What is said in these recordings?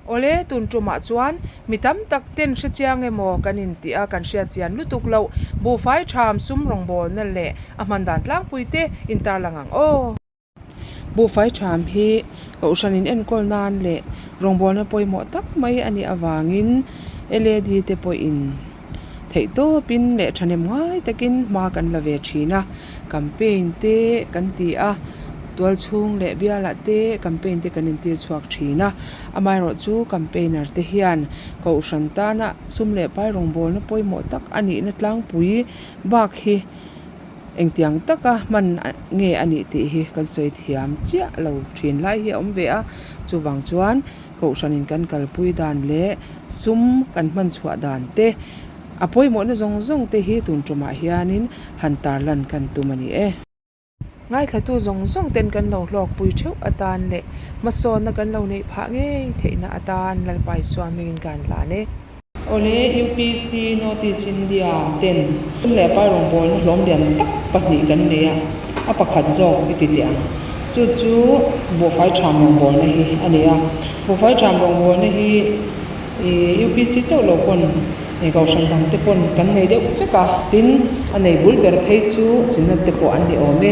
Awle, tun tumah chuan mi tam tak ten hrechiang emaw kan intih a kan hriatchian lutuk loh buhfai tham sum rawngbawlna leh a hman dan tlangpui te intarlang ang aw. Buhfai tham hi kohhran in enkawl nan leh rawngbawlna pawimawh tak mai a nih avangin lad te pawhin theihtawpin leh thahnem ngai takin hma kan la ve thin a, campaign te kan ti a, tualchhung leh bialah te campaign te kan intir chhuak thin a, amaherawhchu campaigner te hian kohhran tana sum leh pai rawngbawlna pawimawh tak a nihna tlangpui bak hi. Engtiang taka hman nge a nih tih hi kan sawi thiam chiah lo thin lai hi a awm ve a, chuvang chuan kohhranin kan kalpui dan leh sum kan hman chhuah dan te a pawimawhna zawng zawng te hi tun tumah hianin han tarlan kan tum a ni e. Ngaithlatu zawng zawng ten kan lo hlawkpui theuh atan leh hmasawnna kan lo neih phah ngei theihna atan Lalpa Isua hmingin ka han hlan e. Awle, UPC Notice India ten sum leh pai rawngbawlna hlawm lian tak pahnih kan nei a, a pakhat zawk i ti teh ang. Chu chu buhfai tham rawngbawlna hi a ni a. Buhfai tham rawngbawlna hi UPC chauh lo pawn kohhran dang te pawn kan nei deuh vek a, tin a nei bul ber phei chu Synod te pawh an ni awm e.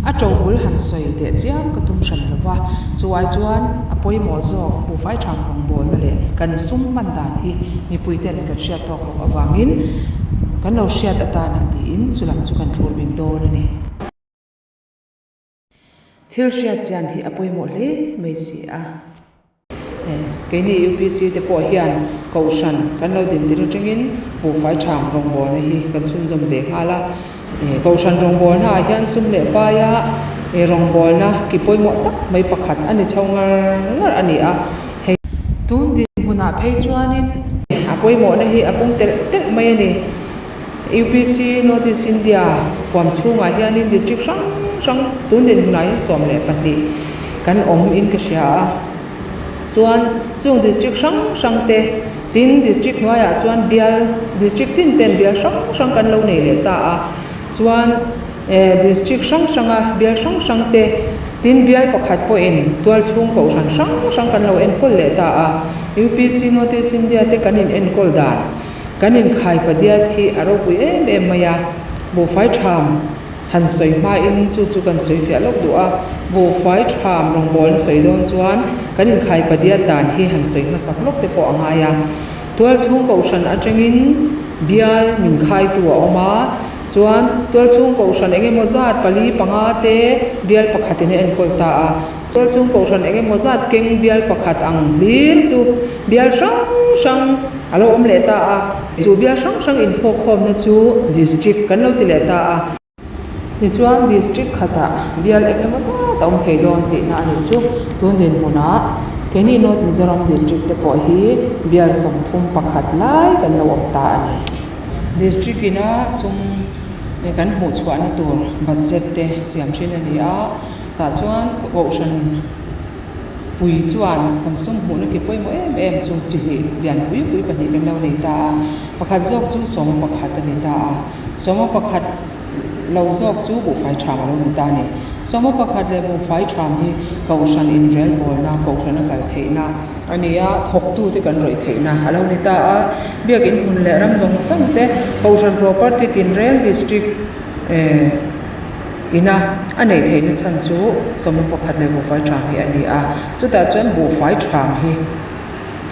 A to bul han sawi teh chiam ka tum hran lo va, chu ai chuan a pawimawh zawk buhfai tham rawngbawlna leh kan sum hman dan hi mipui ten kan hriat tawk loh avangin kan lo hriat atana tiin chu lam chu kan thlur bing dawn a ni. Thil hriat chian hi a pawimawh hle mai si a. Keini UPC te pawh hian Kohhran kan lo din tir atangin buhfai tham rawngbawlna hi kan chhunzawm ve nghal a. Kohhran rawngbawlna ah hian sum leh paia rawngbawlna ki pawimawh tak mai pakhat a ni chho ngar ngar a ni a. Hei tun dinhmunah phei chuanin a pawimawhna hi a pung telh telh mai a ni. UPC North East India huam chhungah hianin district hrang hrang tun dinhmunah hian 12 kan awm in ka hria a. Chuan chung district hrang hrang te tin district hnuaiah chuan bial district tin ten bial hrang hrang kan lo nei leh ta a. Chuan eh district hrang hranga bial hrang hrang te tin bial pakhat pawhin tual chhung kohhran hrang hrang kan lo enkawl leh ta a. UPC North East India te kan in enkawl dan. Kan inkhai padiat hi a ropui em em mai a, buhfai tham han sawi hmain chu chu kan sawi fiah lawk duh a, buhfai tham rawngbawlna sawi dawn chuan kan inkhai padiat dan hi han sawi hmasak lawk te pawh a ngai a. Tualchhung kohhran atangin bial min khaitu a awm a, chuan tualchhung kohhran eng emaw zat pali panga te bial pakhatin a enkawl ta a, tualchhung kohhran eng emaw zat keng bial pakhat ang hlir chu bial hrang hrang, A lo awm leh ta a, chu bial hrang hrang infawkkhawmna chu District kan lo ti leh ta a. Tichuan District khatah bial eng emaw zat a awm thei dawn tihna a nih chu. Tun dinhmunah keini North Mizoram District te pawh hi bial 31 lai kan lo awm ta a ni. District ina sum kan hmuh chhuahna tur budget te siam thin a ni a, tah chuan Kohhran, Pui chuan kan sum hmuhna ki pawimawh em em chu chi hnih lian pui pui pahnih kan lo nei ta a, pakhat zawk chu sawma pakhat a ni ta a, sawma pakhat lo zawk chu buhfai tham a lo ni ta a ni. Sawma pakhat leh buhfai tham hi kohhran inrelbawlna, kohhran a kal theihna a ni a, thawktute kan rawih theihna a lo ni ta a, biakin hmun leh ram zawng zawng te, kohhran property tinreng district eh. Ina a neih theihna chhan chu sawma pakhat leh buhfai ṭham hi a ni a, chutah chuan buhfai ṭham hi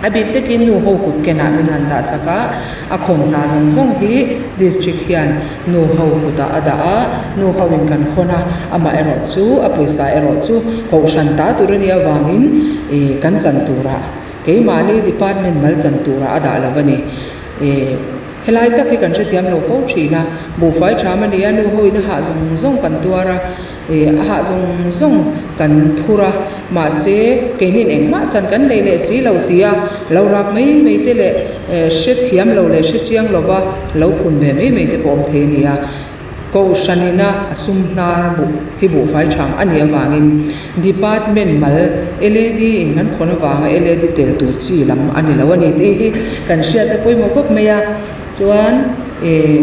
a bik takin nu ho kut kenah min han dah sak a, a khawn hna zawng zawng hi district hian nu ho kutah a dah a, nu ho in kan khawn a, amah erawh chu a pawisa erawh chu kohhran ta tur a nih avangin ih kan chan turah keimahni department mal chan turah a dah lo a ni ih. Helai tak hi kan hrethiam lo fo thin a, buhfai tham a ni a, nu hoin a hah zawng zawng kan tuar a, ih a hah zawng zawng kan phur a, mahse keinin engmah chan kan nei leh si lo tia lo rak mai mai te leh hrethiam lo leh hrechiang lova lo phun ve mai mai te pawh awm thei a ni a. Kohhranina a sum hnar buh hi buhfai tham a nih avangin Department mal LAD in kan khawn avanga LAD tel tur chi lam a ni lo a ni tih hi kan hriat a pawimawh khawp mai a. Chuan.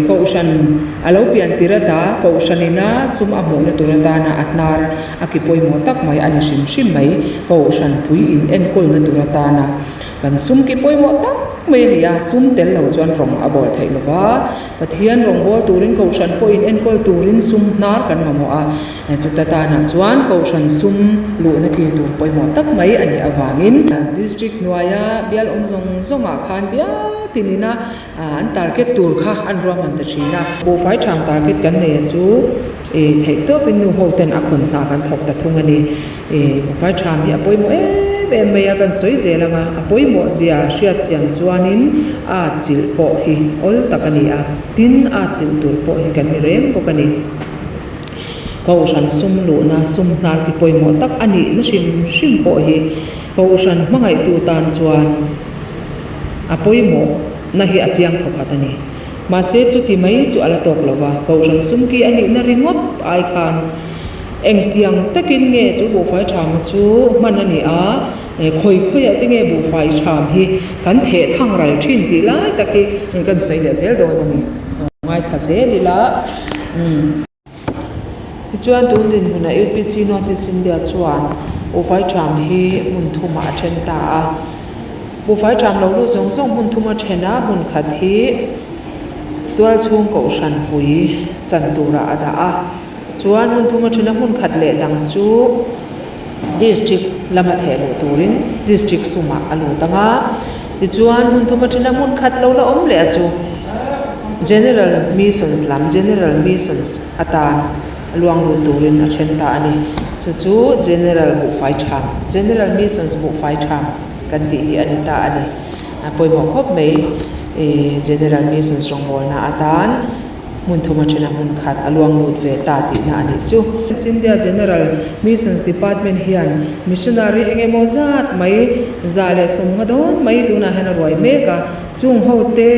Kohhran a lo pian tir ata Kohhran ina sum a hmuhna tur atana a hnar a ki pawimawh tak mai a ni hrim hrim mai. Kohhran pui in enkawlna tur atana kan sum ki pawimawh tak mai a ni a, sum tel lo chuan rawng a bawl theih lo va, Pathian rawng bawl turin Kohhran pawh in enkawl turin sum hnar kan mamawh a, chuta tanah chuan Kohhran sum luhna ki tur pawimawh tak mai a nih avangin District hnuaia bial awm zawng zawngah khan bial tinina An target tur kha an ruahman ta thin a. Buhfai thang target kan nei a chu ih theih tawpin nu ho ten a khawn hna kan thawk ta thung a ni. Ih buhfai tham hi a pawimawh em em mai a, kan sawi zel ang a, a pawimawh zia hriat chian chuanin a chilh pawh hi awl tak a ni a, tin a chilh tur pawh hi kan ni reng bawk a ni. Kohhran sum luhna sum hnar ki pawimawh tak a nihna hrim hrim pawh hi Kohhran hmangaihtu tan chuan A pawimawh na hi a chiang thawkhat a ni. Mahse chuti mai chu a la tawk lo va, Kohhran sumki a nihna ringawt ai khan engtiang takin nge chu buhfai thama chu hman a ni a, khawi khawiah te nge buhfai tham hi kan theh thang ral thin tih lai tak hi kan sawi leh zel dawn a ni. Ngaithla zel ila. Tichuan tun dinhmunah UPC North East India chuan Buhfai Ṭham hi hmun thumah a ṭhen ta a. Buhfai Ṭham lo lut zawng zawng hmun thum a ṭhen a, hmun khat hi tualchhung kohhran pui chan turah a dah a. Chuan hmun thum a ṭhen a, hmun khat leh dang chu District lama theh luh turin District sumah a lut ang a. Tichuan hmun thum a ṭhen a, hmun khat lo la awm leh a chu. General Missions lam, General Missions atan a luang lut turin a then ta a ni. Chu chu General Buhfai Tham, General Missions Buhfai Tham kan tih hi a ni ta a ni. A pawimawh khawp mai General Missions rawngbawlna atan hmun thum a then a hmun khat a luang lut ve ta tihna a nih chu. India General Missions Department hian Missionary eng emaw zat mai 150 dawn mai tunah hian a ruai mek a. Chung ho te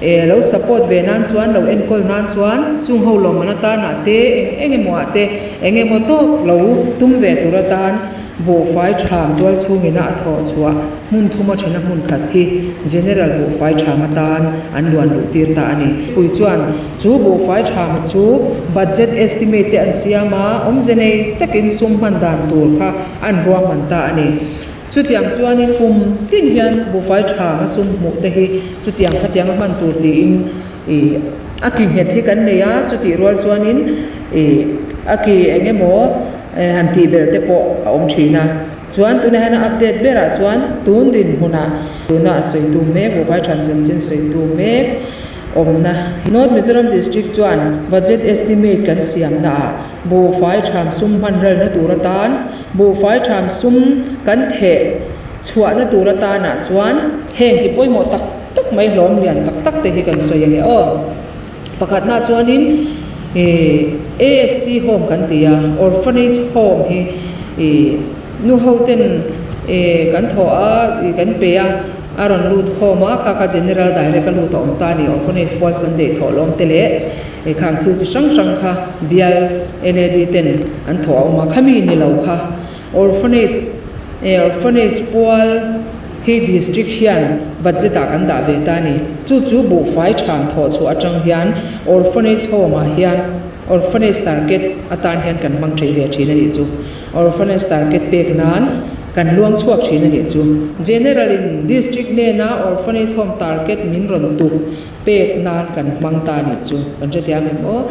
eh lo support ve nan chuan lo enkawl nan chuan chung ho lawmman atanah te eng eng emaw ah te eng emaw tawk lo tum ve tur atan buhfai tham tual chhungin a thawh chhuah hmun thum a then a hmun khat hi General buhfai tham atan an luan luh tir ta a ni. Pui chuan chu buhfai tham chu budget estimate te an siam a, awmze nei takin sum hman dan tur kha an ruahman ta a ni. Chutiang chuanin kum tin hian buhfai tha a sum hmuh te hi chutiang khatiang a hman tur tiin ih a ki nghet hi kan nei a, chutih rual chuanin ih a ki eng emaw han tih belh te pawh a awm thin a. Chuan tunah hian a update berah chuan tun dinhmunah tuna a sawitu mek buhfai tha chanchin sawitu mek awmna North Mizoram District chuan budget estimate kan siamnaah Buhfai ṭham sum hman ralna tur atan, buhfai ṭham sum kan theh chhuahna tur atanah chuan heng ki pawimawh tak tak mai hlawm lian tak tak te hi kan sawi ang e aw. Pakhatna chuanin ih ASC home kan ti a, Orphanage Home hi ih nu ho ten ih kan thawh a, ih kan pe a, a rawn lut khawm a, kha kha General Direct a lut a awm ta a ni, Orphanage pual Sunday thawh lawm te leh Hei khang thil chi hrang hrang kha bial LAD ten an thawh a awm a, khami ni lo kha Orphanage eh Orphanage pual hi District hian budget ah kan dah ve ta a ni. Chu chu buhfai tham thawh chhuah atang hian Orphanage Home ah hian Orphanage target atan hian kan hmang thei ve thin a nih chu. Orphanage target pek nan kan luang chhuak thin a nih chu. General in District hnena Orphanage Home target min rawn tuk pek nan kan hmang ta nih chu kan hrethiam em aw.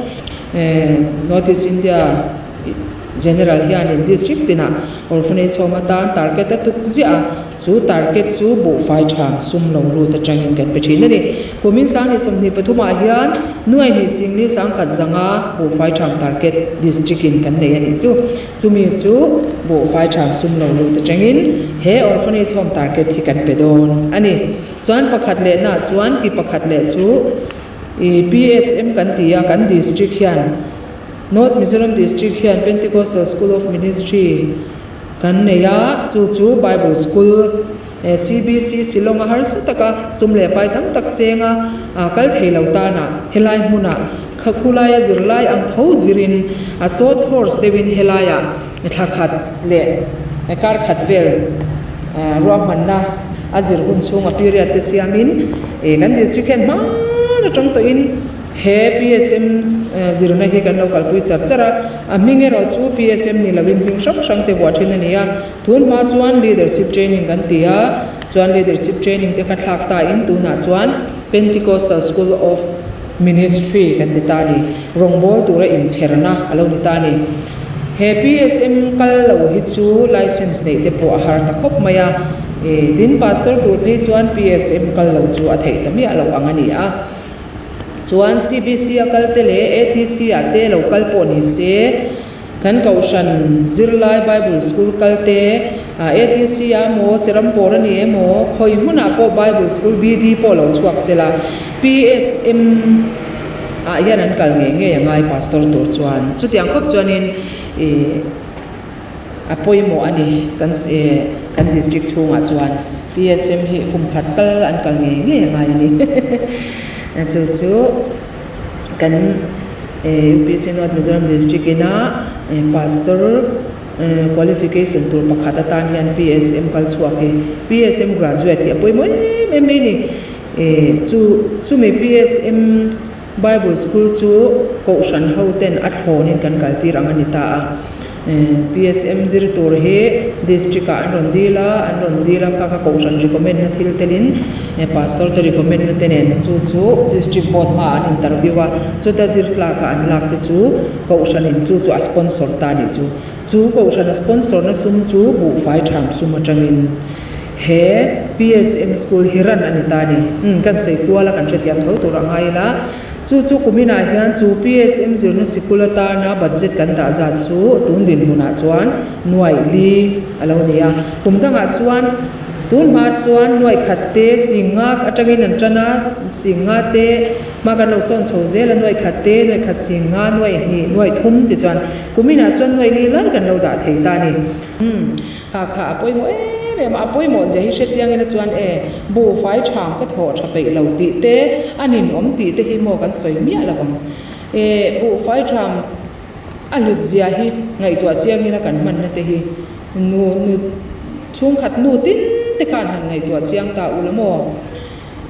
North East India General hianin District tinah Orphanage Home atan target a tuk ziah a, chu target chu buhfai tha sum lo lut atangin kan pe thin a ni. Kumin 2023 ah hian nuai hnih singli sangkhat zanga buhfai tha target District in kan nei a nih chu. Chumi chu buhfai tha sum lo lut atangin he Orphanage Home target hi kan pe dawn a ni. Chuan pakhat lehna chuan ki pakhat leh chu ih PSM kan ti a, kan district hian North Mizoram District hian Pentecostal School of Ministry kan nei a, chu chu Bible School eh CBC Shillong a harsa taka sum leh pai tam tak senga ah kal thei lo tana helai hmunah kha khulaia zirlai ang tho zirin a short course deuhin helaiah thla khat leh kar khat vel ruahmanna a zir hun chhunga period te siamin ih kan district hian hman atang tawhin he PSM zirna hi kan lo kalpui char char a, a hming erawh chu PSM ni lovin hming hrang hrang te vuah thin a ni a, tun hma chuan Leadership Training kan ti a, chuan Leadership Training te kha thlak ta in tunah chuan Pentecostal School of Ministry kan ti ta a ni, rawngbâwl tura inchherna a lo ni ta a ni. He PSM kal lo hi chu license neih te pawh a har ta khawp mai a, tin Pastor tur phei chuan PSM kal lo chu a theih ta miah loh ang a ni a. Chuan CBC a kal te leh ATC ah te lo kal pawh ni se, kan Kohhran zirlai Bible School kal te, ATC ah emaw, Serampore a ni emaw, khawi hmunah pawh Bible School BD pawh lo chhuak se la, PSM ah hian an kal ngei ngei a ngai Pastor tur chuan. Chutiang khawp chuanin ih a pawimawh a ni kan kan district chhungah chuan PSM hi kum khat tal an kal ngei ngei a ngai a ni. Chu chu kan UPC North Mizoram District ina Pastor qualification tur pakhat atan hian PSM kal chhuak hi PSM graduate hi a pawimawh em em mai a ni. Chu chumi PSM Bible School chu Kohhran ho ten a thlawnin kan kal tir ang a ni ta a. PSM zir tur hi District ah an rawn dil a, an rawn dil a kha kha Kohhran recommend na thil telin Pastor te recommend na te nen chu chu District Board hmaah an interview a, chuta zir tlaka an lak te chu Kohhran in chu chu a sponsor ta a nih chu. Chu Kohhran a sponsor na sum chu buhfai tham sum atangin he PSM School hi ran a ni ta a ni. Umm kan sawi kual a kan hrethiam tho tur a ngai ila, chu chu kuminah hian chu PSM zirna sikul atana budget kan dah zat chu tun dinhmunah chuan nuaih li a lo ni a. Kum dangah chuan tun hma chuan nuaih khat te singa atangin an tan a, singa te hma kan lo sawn chho zel a, nuaih khat te, nuaih khat singa, nuaih hnih, nuaih thum tichuan kuminah chuan nuaih li lai kan lo dah thei ta a ni. Umm. Kha kha a pawimawh em em a, a pawimawh zia hi hre chiang ila chuan e, buhfai ṭham ka thawh ṭha peih lo tih te, a ninawm tih te hi maw kan sawi miah lo ang. E, buhfai ṭham a hlut zia hi ngaihtuah chiang ila kan hmanna te hi nu, nu, chhungkhat nu tin te khan han ngaihtuah chiang ta u la maw?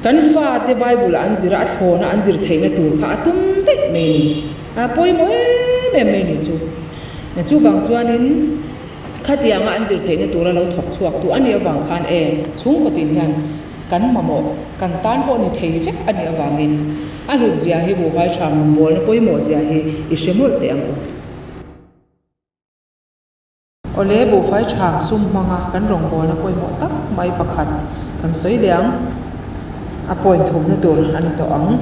Kan fate Bible an zir a, a thlawna an zir theihna tur kha a tum daih mai a ni. A pawimawh em em mai a ni chu. Chuvang chuanin. Khatianga an zir theihna tura lo thawk chhuak tu a nih avang khan e, chhungkaw tin hian kan mamawh, kan tan pawh ni thei vek a nih avangin a hlut zia hi buhvai tha rawngbawlna pawimawh zia hi i hre mawlh teh ang u. Awle, buhfai tha sum hmanga kan rawngbawlna pawimawh tak mai pakhat kan sawi leh ang, a point thumna tur a ni tawh ang.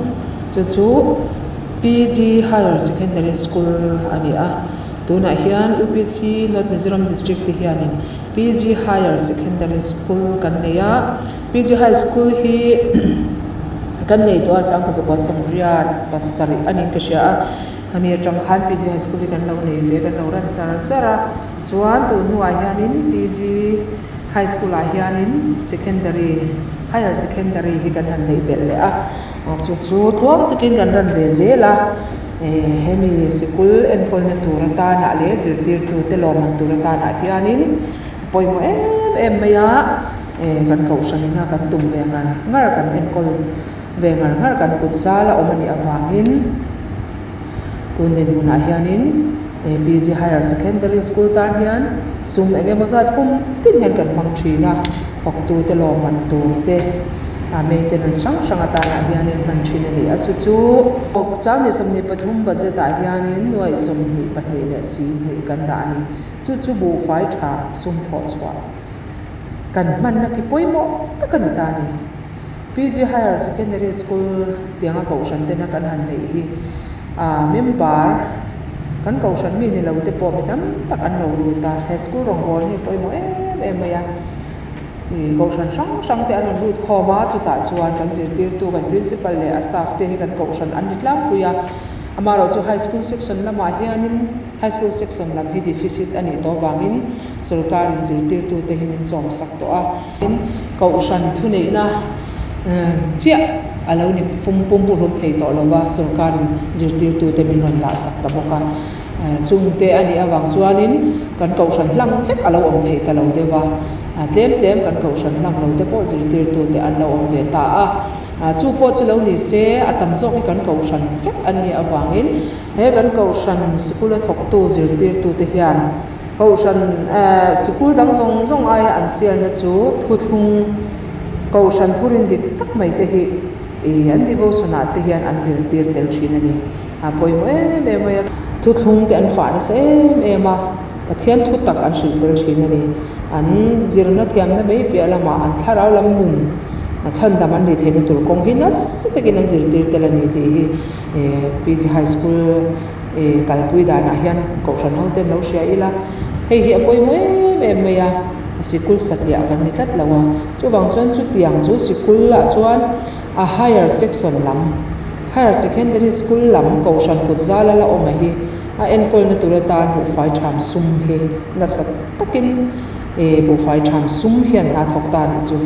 Chu chu PG Higher Secondary School a ni a. Tunah hian UPC North Mizoram District te hianin PG Higher Secondary School kan nei a, PG High School hi kan nei tawh a, sangkhat zakua sawmriat pasarih a niin ka hria a, hemi atang khan PG High School hi kan lo nei ve, kan lo rem char char a, chuan tun hnuah hianin PG High School ah hianin Secondary, Higher Secondary hi kan han neih belh leh a, chu chu tluang takin kan run ve zel a. Hemi sikul enkawlna tur atanah leh zirtirtute lawmman tur atanah hianin pawimawh em em mai a, kan kohhranina kan tum ve ngar ngar, kan enkawl ve ngar ngar, kan kut zal a awm a nih avangin tun dinhmunah hianin PG Higher Secondary School tan hian sum eng emaw zat pum tin hian kan hmang thin a, thawktute lawmman tur te. A maintenance hrang hrang atanah hianin hman thin a ni a, chu chu Changni 23 budget ah hianin nuaih 22 leh si hnih kan dah a ni. Chu chu buhfai tha sum thawh chhuah kan hmanna ki pawimawh tak a ni ta a ni. PG Higher Secondary School tianga kohhran tena kan han neih hi a member kan kohhran mi ni lo te pawh mi tam tak an lo lut a, he school rawngbâwl hi a pawimawh em em mai a. Ih kohhran hrang hrang te an rawn lut khawm a, chutah chuan kan zirtirtu kan principal leh a staff te hi kan kohhran an ni tlangpui a, amaherawhchu high school section lamah hianin high school section lam hi deficit a nih tawh avangin sorkarin zirtirtu te hi min chawm sak tawh a. Tin, kohhran thuneihna chiah a lo ni pum pumpuhlum thei tawh lo va, sorkarin zirtirtu te min rawn dah sak ta bawk a. Chungte a nih avang chuanin kan kohhran hlang vek a lo awm thei ta lo deuh a, tlem tlem kan kohhran hlang lo te pawh zirtirtute an lo awm ve ta a. Chu pawh chu lo ni se, a tam zawk hi kan kohhran vek an nih avangin he kan kohhran sikula thawktu zirtirtute hian kohhran sikul dang zawng zawng aia an sialna chu thuthlung kohhran thurin dik tak mai te hi an devotion ah te hian an zirtir tel thin a ni. A pawimawh em em mai a, thuthlung te an fah nasa em em a, Pathian thu tak an hrilh tel thin a ni. An zirna thiamna mai piah lamah an thlarau lam nun chhandam an nih theihna tur kawng hi nasa takin an zirtir tel a ni tih hi PG High School kalpui danah hian Kohhran ho ten lo hria ila, hei hi a pawimawh em em mai a, sikul satliah kan ni tlat lo a, chuvang chuan chutiang chu sikul ah chuan a higher section lam, higher secondary school lam Kohhran kut zala la awm a hi a enkawlna tur atan buhfai tham sum hi nasa takin buhfai tham sum hian hna thawk ta a nih chu.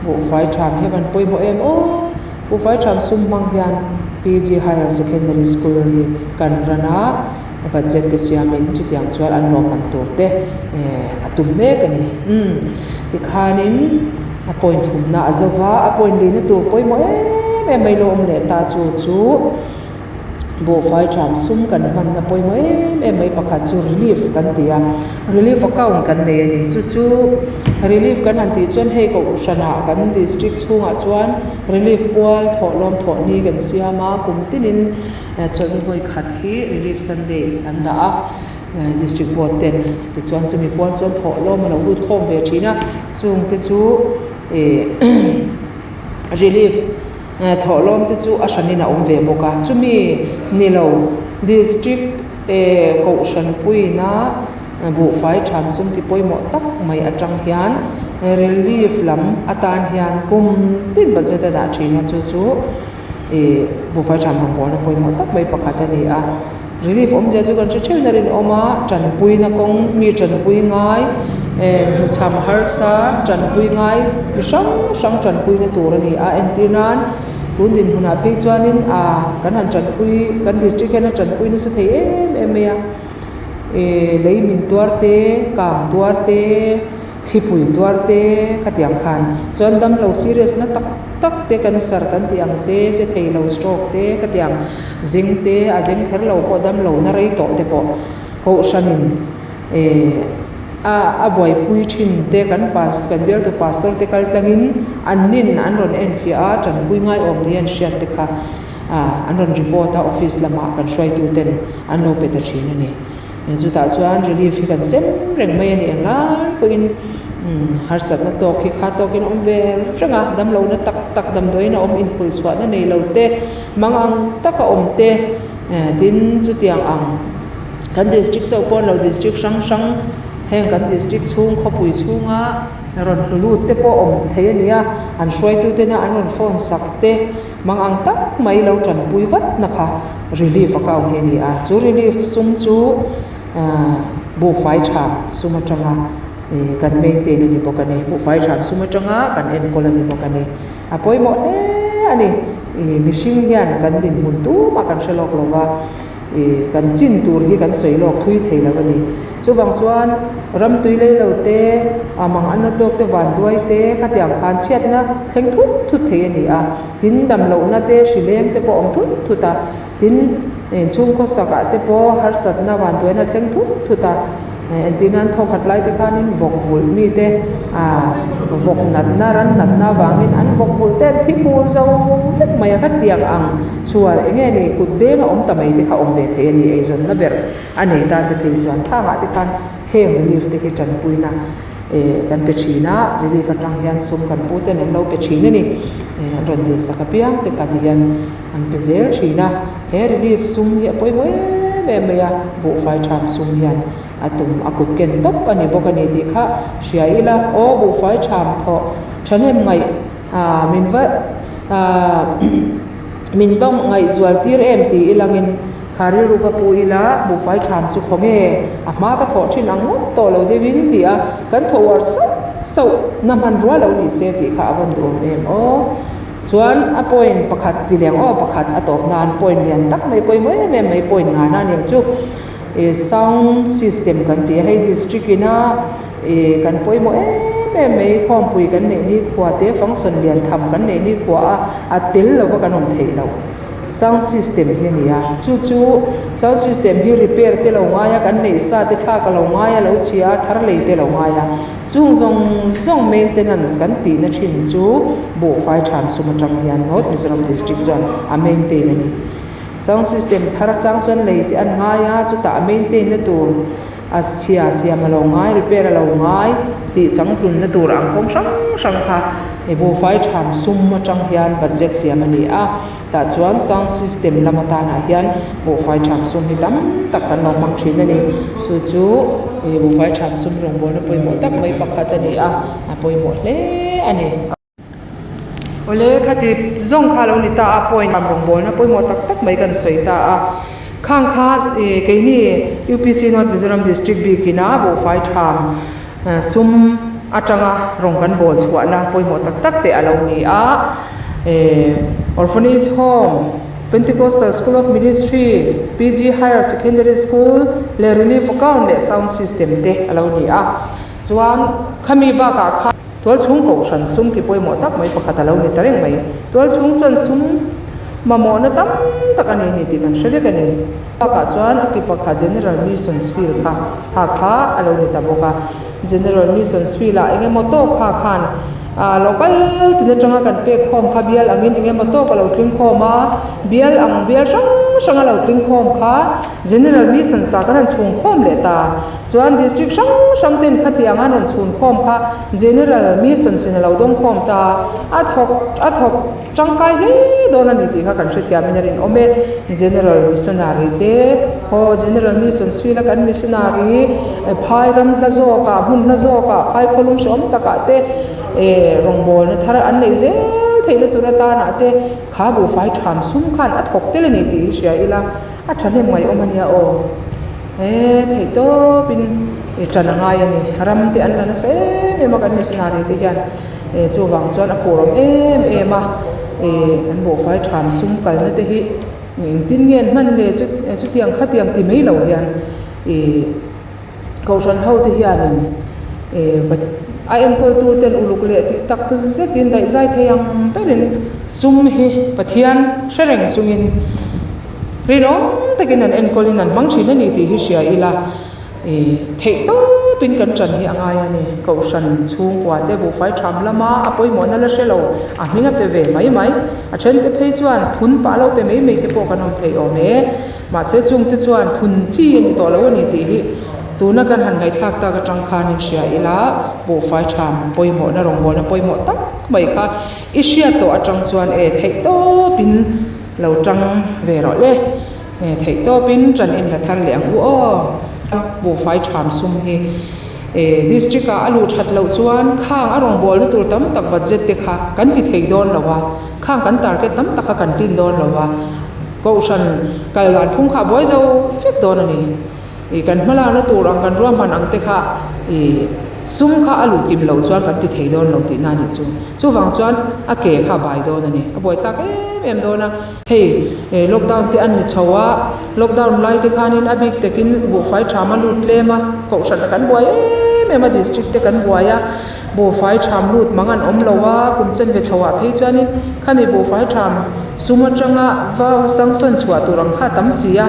Buhfai tham hi a van pawimawh em aw! Buhfai tham sum hmang hian PG Higher Secondary School hi kan ran a, budget te siamin chutiang chuan an lawmman tur te a tum mek a ni. Umm tikhanin a point thumna a zo va, a point lihna tur pawimawh em em mai lo awm leh ta chu chu Buhfai ṭham sum kan hmanna pawimawh em em mai pakhat chu relief kan ti a, relief account kan nei a ni. Chu chu relief kan han tih chuan hei kohhranah kan district chhungah chuan relief pual thawhlawm thawhni kan siam a, kum tinin chawlhni vawi khat hi relief sunday an dah a, district board ten tichuan chumi pual chuan thawhlawm a lo lut khawm ve thin a, chungte chu ih relief. Thawhlawm te chu a hranin a awm ve bawk a, chumi ni lo District Kohhran puina buhfai tham sum ki pawimawh tak mai atang hian relief lam atan hian kum tin budget a dah thin a, chu chu buhfai tham rawngbawlna pawimawh tak mai pakhat a ni a. Relief awmzia chu kan hre theuhin a rinawm a, tanpuina kawng mi tanpui ngai, hnuchham harsa tanpui ngai mi hrang hrang tanpuina tur a ni a, entir nan tun dinhmunah phei chuanin ah kan han tanpui kan district hian a tanpui nasa thei em em mai a, lei min tuar te, kang tuar te. Thlipui tuar te khatiang khan chuan damlo serious na tak tak te cancer kan tih ang te, che thei lo stroke te khatiang zeng te a zeng kher lo pawh damlo na rei tawh te pawh kohhranin eh a a buaipui thin te kan pas kan bialtu pastor te kal tlangin an nin an rawn enfiah a tanpui ngaiawm ni an hriat te kha ah an rawn report a office lamah kan hruaitu ten an lo pe ta thin a ni. Chutah chuan relief hi kan sem reng mai a ni englai pawhin harsatna tawk hi kha tawkin a awm ve reng a, damlohna tak tak damdawiin a awm inhulh chhuahna nei lo te, mang ang taka awm te tin chutiang ang kan district chauh pawh lo district hrang hrang heng kan district chhung khawpui chhunga rawn hlu lut te pawh awm thei a ni a, an hruaitutena an rawn phone sak te. Mang ang tak mai lo tanpui vat na kha relief account hi a ni a, chu relief sum chu buhfai tham sum atanga kan maintain a ni bawk a ni, buhfai tham sum atanga kan enkawl a ni bawk a ni. A pawimawh hle a ni, mihring hian kan dinhmun tumah kan hre lawk lo va. Ih, kan chin tur hi kan sawi lawk thui thei lo a ni. Chuvang chuan ram tui lei lo te, a mang an la tawk te, vanduai te, khatiang khan chhiatna thleng thut thut thei a ni a. Tin, damlohna te, hrileng te pawh a awm thut thut a. Tin, inchhung khawsakah te pawh harsatna vanduaina thleng thut thut a. Entir nan thawkhat lai te khanin vawk vulh mite vawk natna, ran natna avangin an vawk vulh te an thi bul zo vek mai a, khatiang ang chhuan eng nge ni kut beng a awm ta mai te kha awm ve thei a ni, eizawnna ber a nei tan te phei chuan thangah te khan heng relief te hi tanpuina kan pe thin a, relief atang hian sum kan pu ten an lo pe thin a ni, an rawn dilsak apiang te kha tihian an pe zel thin a, he relief sum hi a pawimawh em em mai a, buhfai tham sum hian a tum a kut ken tawp a ni bawk a ni tih kha hria ila, aw buhfai tham thawh thahnem ngaih ah min va ah min va ngaihzual tir em ti ilangin kha rilru ka pu ila buhfai tham chu khaw nge a hma ka thawh thin ang ngawt tawh lo deuhin ti a, kan thaw uar sauh sauh na hmanrua lo ni se tih kha a vawn duhawm em aw. Chuan a point pakhat ti leng aw pakhat a tawp nan point lian tak mai pawimawh em em mai point ngana a niang chu ih sound system kan ti a hei district ina ih kan pawimawh em em mai, khawmpui kan neih nikhua te, function lian tham kan neih nikhua a, a tel lova kan awm theih loh sound system hi a ni a. Chu chu sound system hi repair te lo ngai a, kan neih sa te thlak a lo ngai a, lo chhia a, thar lei te lo ngai a. Chung zawng zawng maintenance kan tihna thin chu buhfai tham sum atang hian North Mizoram District chuan a maintain a ni. Sound system thar chang chuan lei te an ngai a, chutah a maintain na tur a chhia siam a lo ngai, repair a lo ngai tih changtlunna tur ang kawng hrang hrang kha buhfai tham sum atang hian budget siam a ni a. Tah chuan sound system lam atanah hian buhfai tham sum hi tam tak kan lo hmang thin a ni. Chu chu ih buhfai tham sum rawngbawlna pawimawh tak mai pakhat a ni a, a pawimawh hle a ni. Awle khati zawng kha a lo ni ta a, point rawngbawlna pawimawh tak tak mai kan sawi ta a. Khang kha ih keini UPC North Mizoram District bikin a buhfai tham sum atanga rawng kan bawl chhuahna pawimawh tak tak te a lo ni a. Ih Orphanage Home, Pentecostal School of Ministry, PG Higher Secondary School leh Relief Account leh Sound System te a lo ni a. Chuan khami bakah khan. Tualchhung kohhran sum ki pawimawh tak mai pakhat a lo ni ta reng mai. Tualchhung chuan sum mamawhna tam tak a nei ni tih kan hre vek a ni. Bakah chuan a ki pakhat General Missions Field kha ha kha a lo ni ta bawk a. General Missions Field ah eng emaw tawk kha khan ah local tin atanga kan pek khawm kha bial angin eng emaw tawk a lo tling khawm a, bial ang bial hrang hrang a lo tling khawm kha General Missions ah kan han chhung khawm leh ta. Chuan District hrang hrang ten khatiang an rawn chhun khawm kha General Missions in a lo dawng khawm ta a, thawk a thawk tangkai hle dawn a ni tih kha kan hrethiam in a rinawm e. General Missionary te haw General Missions field a kan Missionary phai ram hla zawk ah hmun hla zawk ah phai khawlum hreawm tak ah te rawngbawlna thar an neih zel theihna tur atan ah te kha buhfai tham sum khan a thawk tel a ni tih hi hria ila. A thahnem ngaihawm a nia aw. He theih tawpin i tan a ngai a ni. Ram te an la nasa em em a kan missionary te hian e chuvang chuan a phur awm em em a. E an buhfai tham sum kalna te hi engtin nge an hman le chu chutiang khatiang ti mai lo hian e Kohhran ho te hianin a enkawltu ten uluk leh tih tak zetin daihzai thei ang berin sum hi Pathian hre reng chungin rinawm takin an enkawlin an hmang thin a ni tih hi hria ila theih tawpin kan ṭan hi a ngai a ni. Kohhran chhungkua te buhfai ṭham lama a pawimawhna la hre lo a hming a pe ve mai mai. A ṭhente phei chuan phun pah lo pe mai mai te pawh kan awm thei awm e. Mahse chungte chuan phun chi a ni tawh lo a ni tih hi tuna kan han ngaihthlak tak atang khan in hria ila buhfai tham pawimawhna rawngbawlna pawimawh tak mai kha i hriat tawh atang chuan e theih tawpin lo tang ve rawh le e theih tawpin tan in la thar leh ang u aw buhfai tham sum hi e district ah a luh that loh chuan khang a rawngbawlna tur tam tak budget te kha kan ti thei dawn lo a khang kan target tam tak kha kan tlin dawn lo a. Kohhran kal dan phung kha a buai zo vek dawn a ni. Ih kan hmalakna tur ang kan ruahman ang te kha ih sum kha a luh kim loh chuan kan ti thei dawn lo tihna a nih chu. Chuvang chuan a ke kha a bai dawn a ni. A buaithlak em em dawn a. Hei ih lockdown te an ni chho a, lockdown lai te khanin a bik takin buhfai tham a lut tlem a, kohhran kan buai em em a, district te kan buai a. Buhfai tham lut mang an awm lo a, kum chen ve chhoah phei chuanin khami buhfai tham sum atanga va sanction chhuah tur ang kha a tam si a,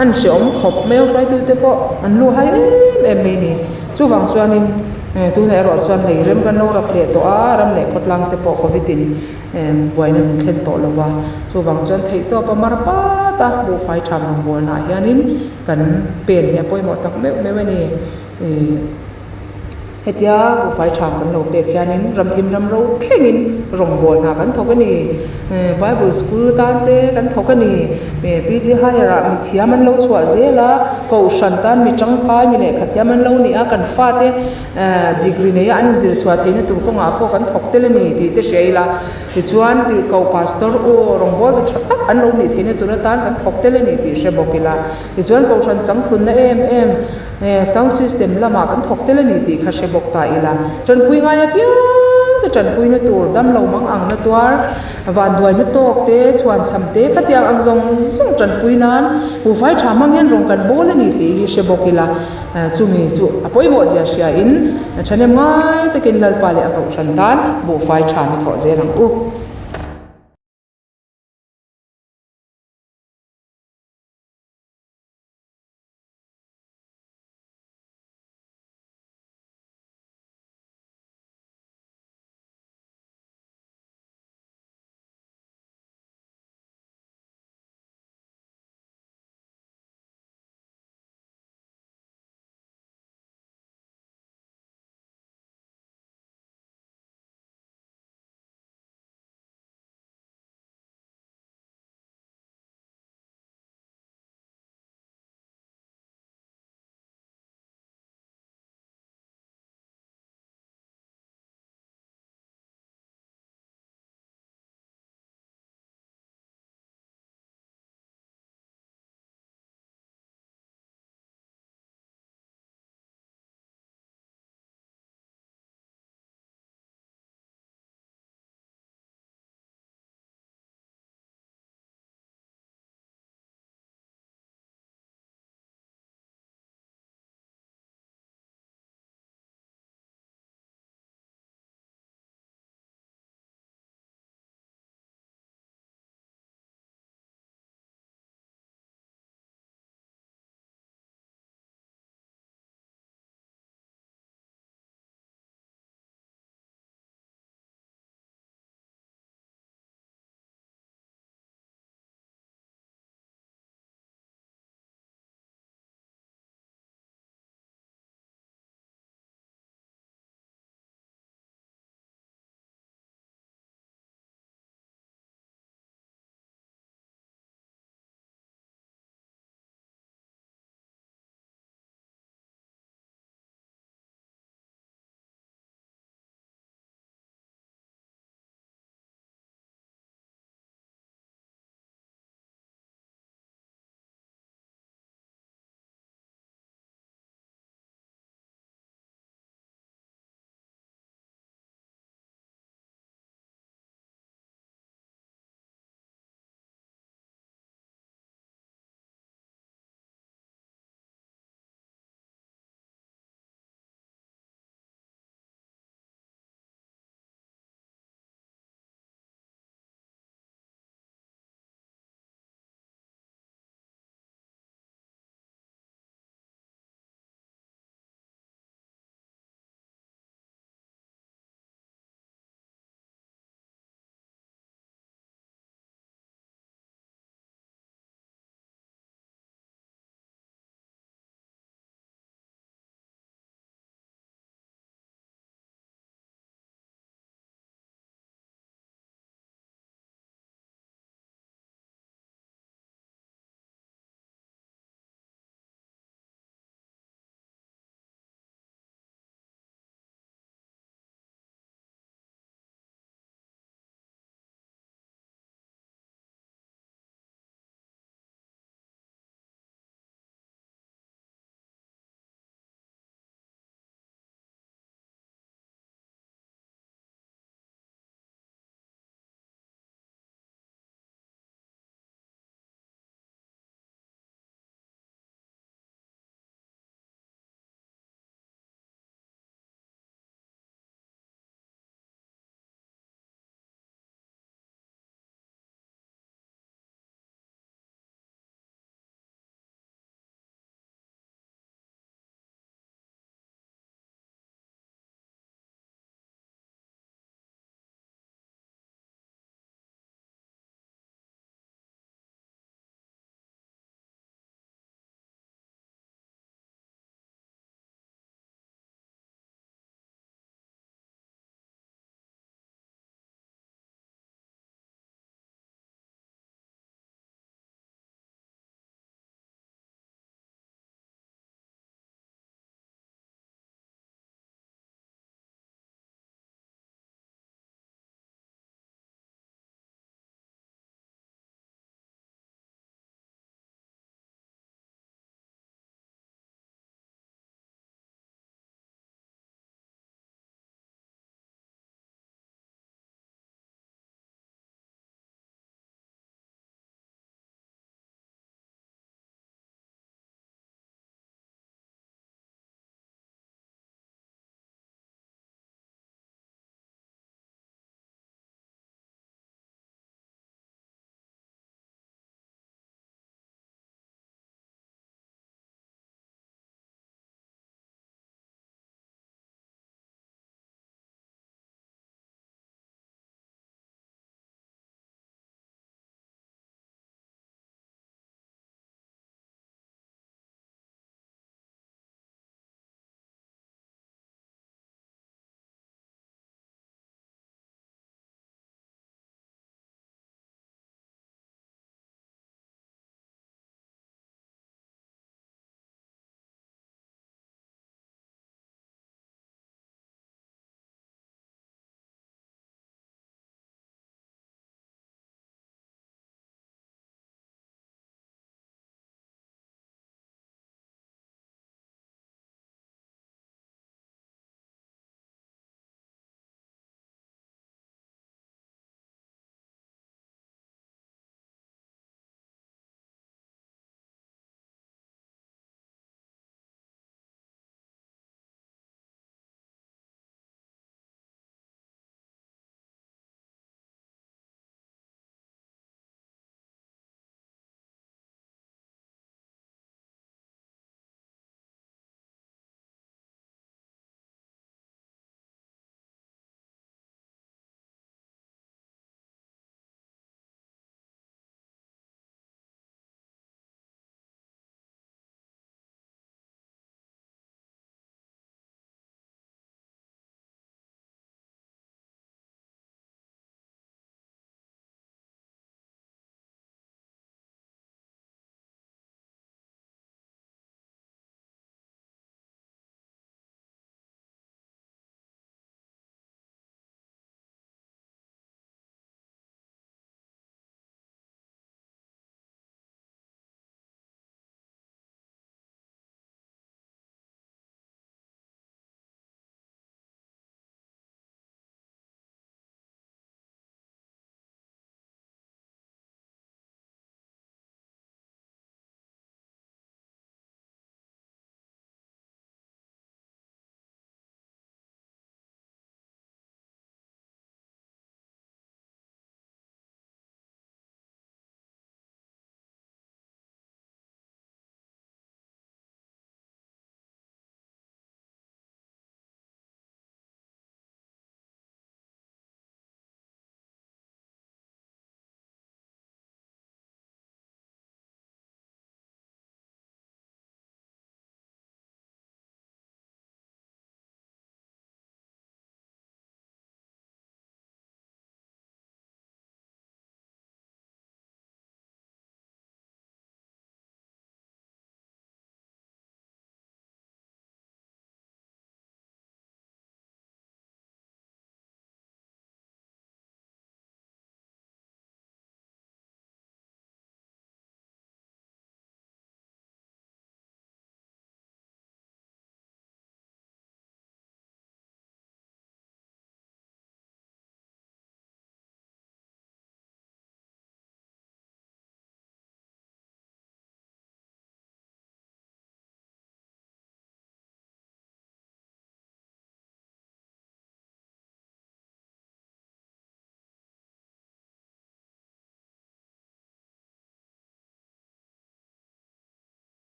an hreawm khawp mai a, hruaitute pawh an lu hai em em mai a ni. Chuvang chuanin tunah erawh chuan lei rem kan lo rap leh tawh a, ram leh khawtlang te pawh covid in buaina min thlen tawh lo va, chuvang chuan theihtawp a mar pat a, buhfai tham rawngbawlnaah hianin kan pen hi a pawimawh tak meuh meuh a ni. Hetia buhfai tha kan lo pek hianin ramthim ram ro thlengin rawngbâwl hna kan thawk a ni. Bible school tan te kan thawk a ni. PG Higher ah mi thiam an lo chhuah zel a, kohhran tan mi tangkai mi lehkha thiam an lo ni a, kan fate degree neia an inzir chhuah theihna tur kawngah pawh kan thawk tel a ni tih te hria ila. Tichuan tirhkoh pastor aw rawngbâwl tu tha tak an lo nih theihna tur atan kan thawk tel a ni tih hre bawk ila. Tichuan kohhran changtlunna em em Sound system lamah kan thawk tel a ni tih kha hre bawk ta ila. Tanpui ngai apiang te tanpuina tur dam lo mang ang na tuar, vanduaina tawk te, chhuanchham te khatiang ang zawng zawng tanpui nan buhfai tha hmang hian rawn kan bawl a ni tih hi hre bawk ila. Chumi chu a pawimawh zia hriain thahnem ngai takin Lalpa leh a Kohhran tan buhfai tha mi thawh zel ang u.